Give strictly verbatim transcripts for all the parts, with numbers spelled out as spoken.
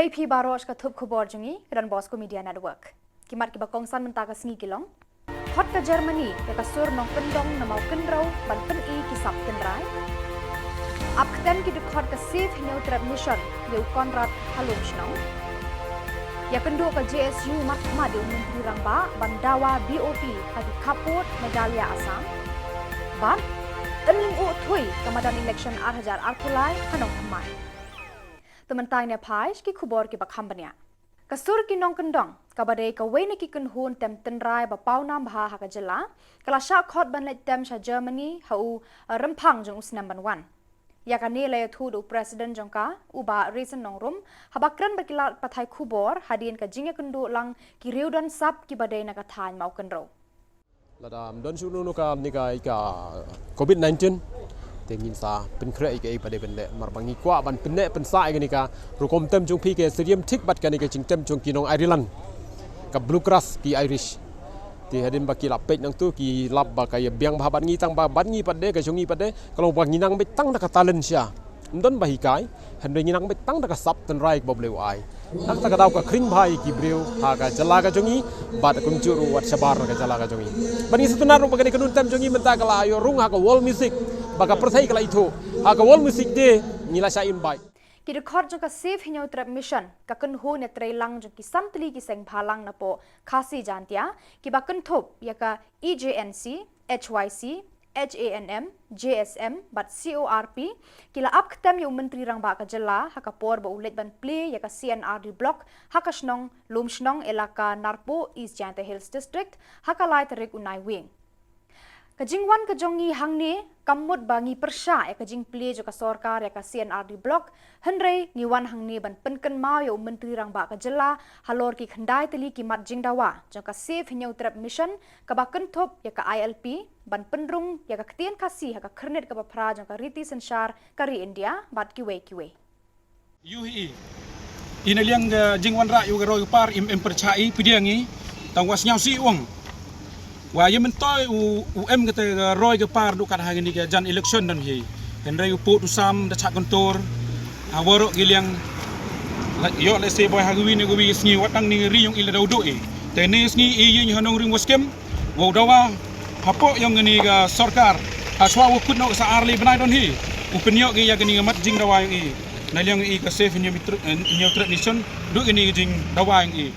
Ïa phi baroh sha ka thup khubor jong ngi ka Don Bosco Media Network. Ki mat kiba kongsan mynta ka sngi ki long: Khot ka Germany ïa ka sur nongkyndong na Mawkynrew ban pyni ki sap tynrai. Ap ktem ki dkhot ka Save Hynñiewtrep Mission ïa u Conrad ha Lumshnong. Ïakynduh ka J S U markhmat ïa u Myntri Rangbah ban dawa B O P ha ki khappud Meghalaya Assam. Bad yn lyngngoh thui ka madan election ar hajar arphew lai ha Nongthymmai. Te mynta ngin ïa phai sha ki khubor kiba kham bniah. Ka sur ki nongkyndong, kaba dei kawei na ki kynhun tem tynrai ba pawnam bha ha ka jylla, ka la shah khot ban leit tem sha Germany ha u, uh, rymphang jong u snem ban wan. Ïa kane la ïathuh da u President jong ka, u Bah Raisin Nongrum, haba kren bad ki lad pathai khubor hadien ka jingïakynduh lang ki riewdon sap kiba dei na ka thaiñ Mawkynrew. Lada ym don shuh kano kano ka, kane ka, ka COVID nineteen, te ngin sa pynkhreh ïa kaei ba dei ban leh, namar ba ngi kwah ban pynneh pynsah ïa kane ka rukom tem jong phi, ka syriem thik bad kane ka jingtem jong ki nong Ireland, ka Bluegrass, ki Irish. Te hadien ba ki la peit nangtu ki lap ba ka ïa biang bha bad ngi, tang ba bad ngi pat de, ka jong ngi pat de ka long ba ngi nang beit tang da ka talent sha. Ym don ba hikai, hynrei ngi nang beit tang da ka sap tynrai kaba U Blei u ai. Nangta ka daw ka khring bha ïa ki briew ha ka jylla ka jong ngi, bad kumjuh ruh wat shabar na ka jylla ka jong ngi. Bad ngi sngewtynnat ruh ba kane ka nongtem jong ngi mynta ka la ïoh rung ha ka World Music, ba ka pyrthei ka la ithuh. Ha ka World Music Day ngi la shah invite. Ki dkhot jong ka Save Hynñiewtrep Mission, ka kynhun ïatreilang jong ki san tylli ki seng bhalang napoh Khasi Jaintia, kiba kynthup ïa ka E J N C, H Y C, H A N M, J S M bad C O R P, ki la ap ktem ïa u Myntri Rangbah ka jylla ha ka por ba u leit ban plie ïa ka C and R D Block ha ka shnong Lumshnong, elaka Narpuh, East Jaintia Hills District, ha ka lai tarik u Naiwieng. Ka jingwan ka jong ngi hangne kam mut ba ngi pyrshah ïa ka jingplie jong ka sorkar ïa ka C and R D Block, hynrei ngi wan hangne ban pynkynmaw ïa u Myntri Rangbah ka jylla halor ki khyndai tylli ki mat jingdawa jong ka Save Hynñiewtrep Mission, kaba kynthup ïa ka I L P, ban pynrung ïa ka ktien Khasi ha ka khyrnit kaba phra jong ka riti synshar ka ri India bad kiwei kiwei. Ïohi i, na liang ka jingwanrah ïa ka roi ka par, im, im pyrshah i, pdiang i, tang wa sngewsih ong. Wa ïa myntoi u, u em kata ka roi ka par duh kat ha kane ka jan election don hi. Hynrei u pud u sam da shah kyntur ha waroh ki liang. La ïoh lehse boi ha kawi ne kawi ka sngi, wat tang ne ka ri jong i la daw duh i. Te ne ka sngi i ïeng ha nongrim wa skhem, wow dawa hapoh jong kane ka sorkar. Hashwa wa kut noh sa ar lai bnai don hi, u pynïoh ki ïa kane ka mat jingdawa jong i. Na liang i ka Save Hynñiewtrep, eh, Hynñiewtrep Mission, duh kane ka jingdawa jong i.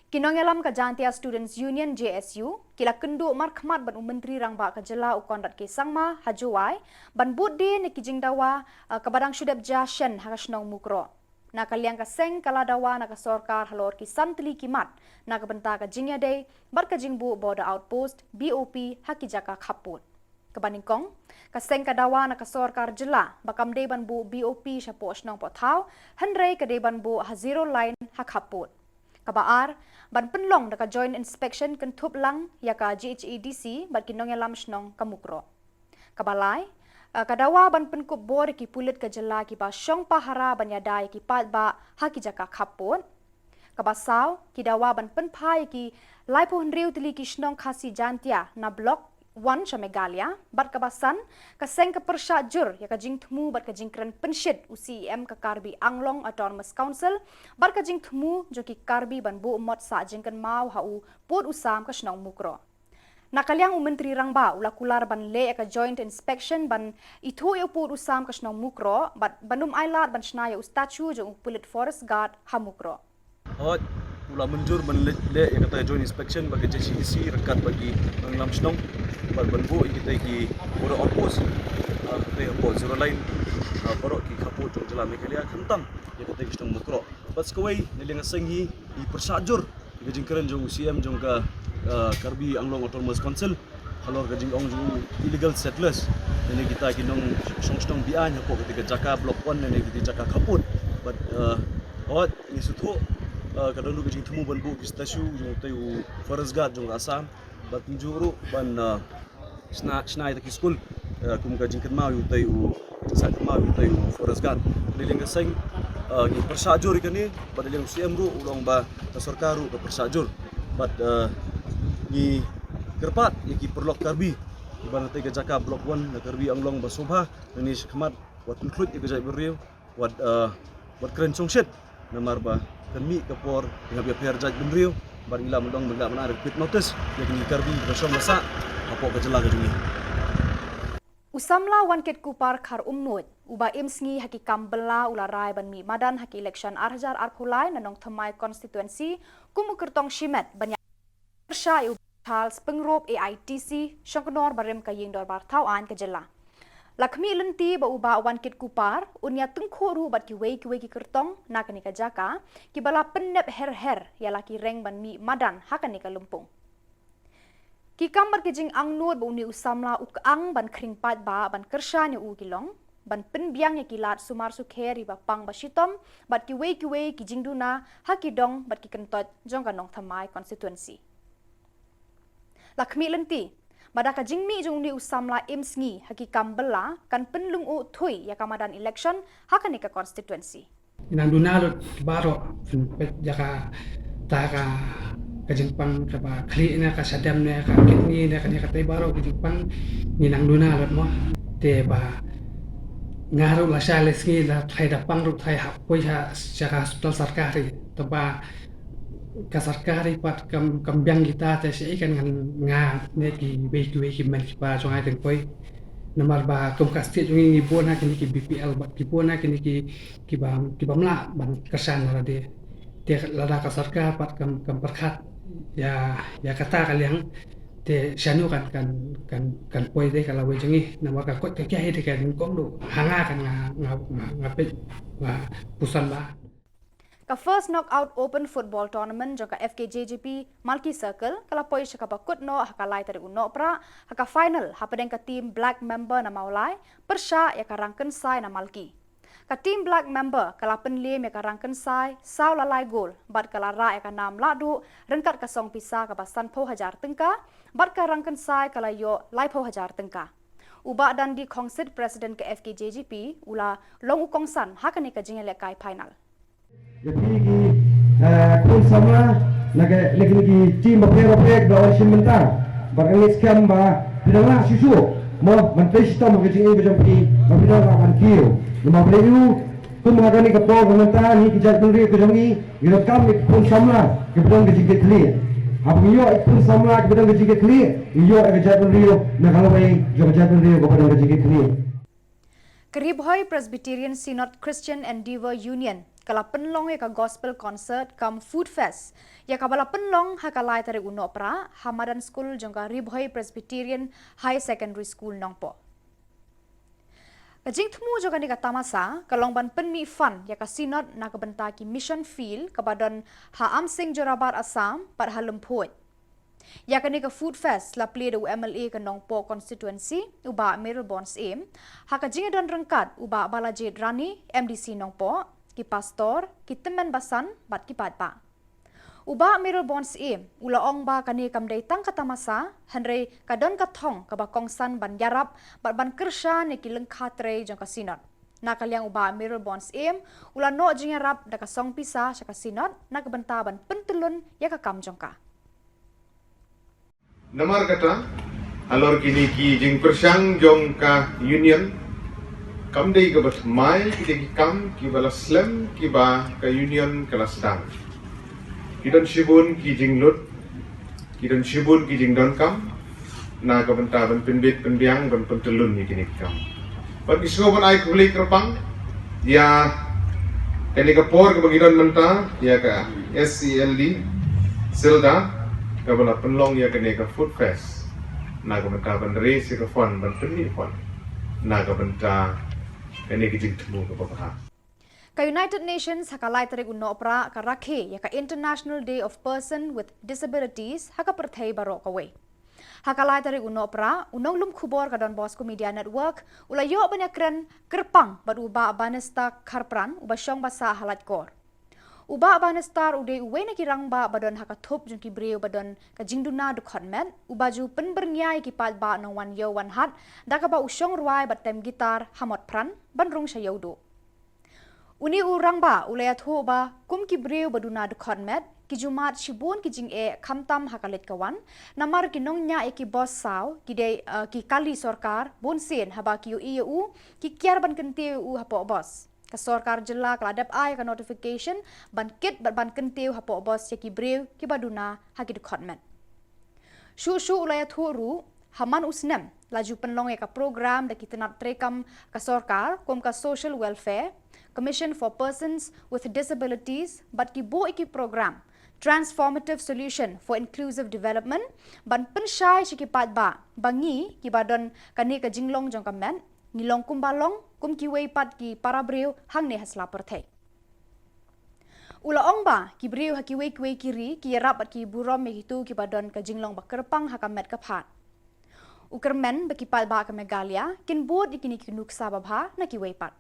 Ki nongïalam ka Jaintia Students Union, J S U, ki la kynduh markhmat bad u Myntri Rangbah ka jylla u Conrad K Sangma ha Jowai ban bud die na ki jingdawa, eh, kaba dang shu dep jia shen ha ka shnong Mukroh. Na ka liang ka seng ka la dawa na ka sorkar halor ki san tylli ki mat na ka bynta ka jingïadei bad ka jingbuh Border Outpost, B O P, ha ki jaka khappud. Kaba nyngkong, ka seng ka dawa na ka sorkar jylla ba kam dei ban buh B O P shapoh shnong poh thaw, hynrei ka dei ban buh ha zero line ha khappud. Kaba ar, ban pynlong da ka joint inspection kynthup lang ïa ka G H A D C bad ki nongïalam shnong ka Mukroh. Kaba lai, eh, ka dawa ban pynkup bor ïa ki pulit ka jylla kiba shong pahara ban ïada ïa ki paidbah ha ki jaka khappud. Kaba saw, ki dawa ban pynphai ïa ki laiphew hynriew tylli ki shnong Khasi Jaintia na Block One sha Meghalaya, bad kaba san, ka seng ka pyrshah jur ïa ka jingthmu bad ka jingkren pynshit u C E M ka Karbi Anglong Autonomous Council, bad ka jingthmu jong ki Karbi ban buh mot sah jingkynmaw ha u pud u sam ka shnong Mukroh. Na ka liang u Myntri Rangbah u la kular ban leh ïa ka joint inspection ban ithuh ïa u pud u sam ka shnong Mukroh, bad ban ym ailad ban shna ïa u statue jong u pulit forest guard ha Mukroh. Hooid, u la mynjur ban leh, leh ïa kata joint inspection bad ka J H A D C ryngkat bad ki nongïalam shnong, bad ban buh ïa kita ki border outpost, ah, kita hapoh zero line, ah, baroh ki khappud jong jylla Meghalaya, khamtam ïa kita ki shnong Mukroh. Bad sa kawei, na liang ka seng hi, i pyrshah jur ïa ka jingkren jong u C M jong ka, ah, Karbi Anglong Autonomous Council halor ka jingong jong u illegal settlers, lane kita ki nongshong shnong be-aiñ hapoh kita ki jaka Block One lane kita ki jaka khappud. Bad, ah, hooid, ngi sngewthuh, ah, ka don ruh ka jingthmu ban buh ki statue jong utei u forest guard jong ka Assam. Bad kumjuh ruh ban, ah, shna, shna ïa kita ki skul, eh, kum ka jingkynmaw ïa utei u, jingsah kynmaw ïa utei u forest guard. Na liang ka seng, eh, ngi pyrshah jur ïa kane, bad na liang u C M ruh u ong ba ka sorkar ruh ka pyrshah jur. Bad, eh, ngi kyrpad ïa ki paralok Karbi kiba na katei ka jaka Block One na Karbi Anglong ba sngewbha nangne shakhmat wat pynkhluit ïa ka jaitbynriew, wat, eh, wat kren shongshit Namar ba kan mih ka por ïa ka pher jait bynriew, bad ngi la mudong ba ngi la mynta repeat notice ïa kine ki Karbi ba shong ba sah hapoh ka jylla ka jong ngi. U samla Wankit Kupar Kharumnuid, uba im sngi ha ki kam bylla, u la rai ban mih madan ha ki election ar hajar arphew lai na Nongthymmai constituency kum u kyrtong shimet ban ïa pyrshah ïa u Charles Pyngrope, A I T C, shongknor barim ka ïing dorbar thaw aiñ ka jylla. La khmih lynti ba u Bah Wankit Kupar un ïa tyngkhuh ruh bad kiwei kiwei ki kyrtong na kane ka jaka, kiba la pynnep her her ïa la ki reng ban mih madan ha kane ka lympung. Ki kam bad ki jingangnud ba une u samla u kyang ban khring paidbah ban kyrshan ïa u ki long ban pynbiang ïa ki lad sumar sukher ïa ba pang ba shitom bad kiwei kiwei ki jingduna ha ki dong bad ki kyntoit jong ka Nongthymmai constituency. La khmih lynti ba da ka jingmih jong une u samla im sngi ha ki kam bylla kan pynlyngngoh thui ïa ka madan election ha kane ka constituency. Ngi nang duna lut baroh, peit ïa kata ka, ka jingpang kaba khlieh ne ka shadem ne ka kidney ne kane katei baroh ka jingpang, ngi nang duna lut mo. Te ba nga ruh lashai lashisngi la thrai da pang ruh thrai hap poi sha, sha ka hospital sorkari. Te ba ka sorkari pat kam, kam biang kita te shaei kan ngan nga ne kiwei kiwei ki mei kiba jong ngi kan poi. Namar ba kum ka state jong ngi ngi bun ha kine ki B P L bad ki bun ha kine ki, kiba, kiba ym lah ban kyrshan na lade. Te lada ka sorkar pat kam, kam pyrkhat ïa, ïa kata ka liang, te shano kan, kan, kan, kan poi te ka lawei jong ngi, namar ka koit ka kiar hi te ka nyngkong duh ha nga kan nga, nga, nga, nga peit, nga puson ba. Ka First Knockout Open Football Tournament jong ka F K J G P Malki Circle ka la poi sha kaba kut noh ha ka lai tarik u Nohprah, ha ka final hapdeng ka team Black Member na Mawlai pyrshah ïa ka Rangkynsai na Malki. Ka team Black Member ka la pynliem ïa ka Rangkynsai saw la lai gol bad ka la rah ïa ka nam lahduh ryngkat ka song pisa kaba sanphew hajar tyngka, bad ka Rangkynsai ka la ïoh laiphew hajar tyngka. U Bah Dandi Khongsit, President ka F K J G P, u la long u kongsan ha kane ka jingïalehkai final. Ïa phi ki, eh, khun samla na ka, na kine ki team bapher bapher kiba la wan shim bynta. Bad nga ngeit skhem ba phi dang lah shuh shuh mo ban trei shitom ha ka jingim ka jong phi, ba phi dang lah ban kiew. Namar phi dang ïohi kum ha kane ka por ka mynta, ngi ki jaitbynriew ka jong ngi ngi donkam ïa ki khun samla kiba don ka jingkitkhlieh. Haba ngi ïoh ïa ki khun samla kiba don ka jingkitkhlieh, ngi ïoh ïa ka jaitbynriew na ka lawei jong ka jaitbynriew kaba don ka jingkitkhlieh. Ka Ri Bhoi Presbyterian Synod Christian Endeavour Union ka la pynlong ïa ka Gospel Concert cum Food Fest, ïa kaba la pynlong ha ka lai tarik u Nohprah ha madan skul jong ka Ri Bhoi Presbyterian High Secondary School, Nongpoh. Ka jingthmu jong kane ka tamasa ka long ban pynmih fund ïa ka Synod na ka bynta ki mission field kaba don ha Amsing Jorabat, Assam, bad ha Lymphuid. Ïa kane ka Food Fest la plie da u M L A ka Nongpoh constituency, u Bah Mayralborn Syiem, ha ka jingïadon ryngkat u Bah Balajied Rani, M D C Nongpoh, ki pastor, ki tymmen basan bad ki paidbah. U Bah Mayralborn Syiem u la ong ba kane kam dei tang ka tamasa, hynrei ka don ka thong kaba kongsan ban ïarap bad ban kyrshan ïa ki lyngkha trei jong ka Synod. Na ka liang u Bah Mayralborn Syiem u la noh jingïarap da ka song pisa sha ka Synod na ka bynta ban pyntyllun ïa ka kam jong ka. Namar kata, halor kine ki jingpyrshang jong ka Union, kam dei kaba thymmai, ki dei ki kam kiba la slem kiba ka Union ka la sdang. Ki don shibun ki jinglut, ki don shibun ki jingdonkam na ka bynta ban pynbit pynbiang ban pyntyllun ïa kine ki kam. Bad ngi sngewbha ban ai khublei kyrpang ïa kane ka por kaba ngi don mynta ïa ka S E L D Silda kaba la pynlong ïa kane ka Food Fest na ka bynta ban raise ïa ka fund, ban pynmih fund na ka bynta kane ka jingthmu kaba bha. Ka United Nations ha ka lai tarik u Nohprah ka rakhe ïa ka International Day of Person with Disabilities ha ka pyrthei baroh kawei. Ha ka lai tarik u Nohprah, u nonglum khubor ka Don Bosco Media Network u la ïoh ban ïakren kyrpang bad u Bah Bannister Kharpran, uba shong ba sah ha Laitkor. U Bah Bannister u dei uwei na ki rangbah ba don ha ka thup jong ki briew ba don ka jingduna dkhot met, uba ju pynbyrngia ïa ki paidbah nongwan ïew wan hat da kaba u shong rwai bad tem guitar ha Motphran ban rung sha Ïewduh. Une u rangbah u la ïathuh ba kum ki briew ba duna dkhot met, ki ju mad shibun ki jingeh khamtam ha ka leit ka wan, namar ki nongñiah ïa ki bos saw ki dei, eh, ki kali sorkar, bunsien haba ki ïohi ïa u ki kiar ban kyntiew ïa u hapoh bos. Ka sorkar jylla ka la dep ai ka notification ban kit bad ban kyntiew hapoh bos ïa ki briew kiba duna ha ki dkhot met. Shuh shuh u la ïathuh ruh, ha man u snem la ju pynlong ïa ka program da ki tnat treikam ka sorkar kum ka Social Welfare Commission for Persons with Disabilities bad ki buh ïa ki program Transformative Solution for Inclusive Development ban pynshai sha ki paidbah ba ngi kiba don kane ka jinglong jong ka met ngi long kumba long kum kiwei pat ki para briew hangne ha sla pyrthei. U la ong ba ki briew ha kiwei kiwei ki ri ki ïarap bad ki burom ïa kito kiba don ka jinglong ba kyrpang ha ka met ka phad. U kyrmen ba ki paidbah ka Meghalaya kin bud ïa kine ki nuksa babha na kiwei pat.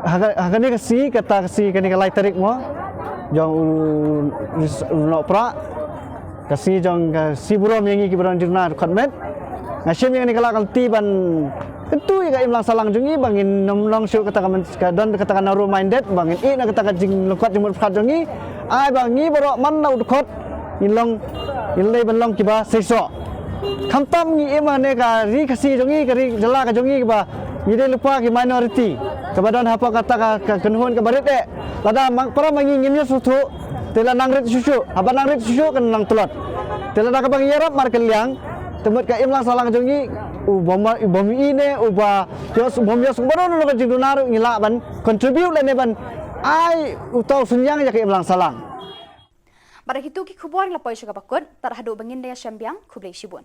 Ha ka, ha kane ka sngi, kata ka sngi, kane ka lai tarik mo jong u, u Nohprah, ka sngi jong ka sngi burom ïa ngi kiba don jingduna dkhot met. Nga shim ïa kane ka lad ka lynti ban kyntu ïa ka imlang sahlang jong ngi ba ngin ym long shuh kata ka men-, ka don kata ka narrow minded, ba ngin ïeh na kata ka jinglyngkot jingmut pyrkhat jong ngi. Ai ba ngi baroh man la u dkhot ngin long, ngin leit ban long kiba seisoh. Khamtam ngi im ha kane ka ri Khasi jong ngi, ka ri jylla ka jong ngi kaba ngi dei lypa ki minority kaba don hapoh kata ka, ka kynhun kaba rit eh. Lada ma para ma ngi ngim ïohsngew, te la nang rit shuh shuh, haba nang rit shuh shuh kan nang tlot. Te lada kaba ngi ïarap markylliang, te mut ka imlang sahlang jong ngi u bym, u bym ïeh ne uba ïohsngew, u bym ïohsngew baroh na ka jingduna ruh ngi lah ban contribute lane ban ai uta u synñiang ïa ka imlang sahlang. Bad da kito ki khubor ngi la poi sha kaba kut, tad haduh ba ngin da ïashem biang, khublei shibun.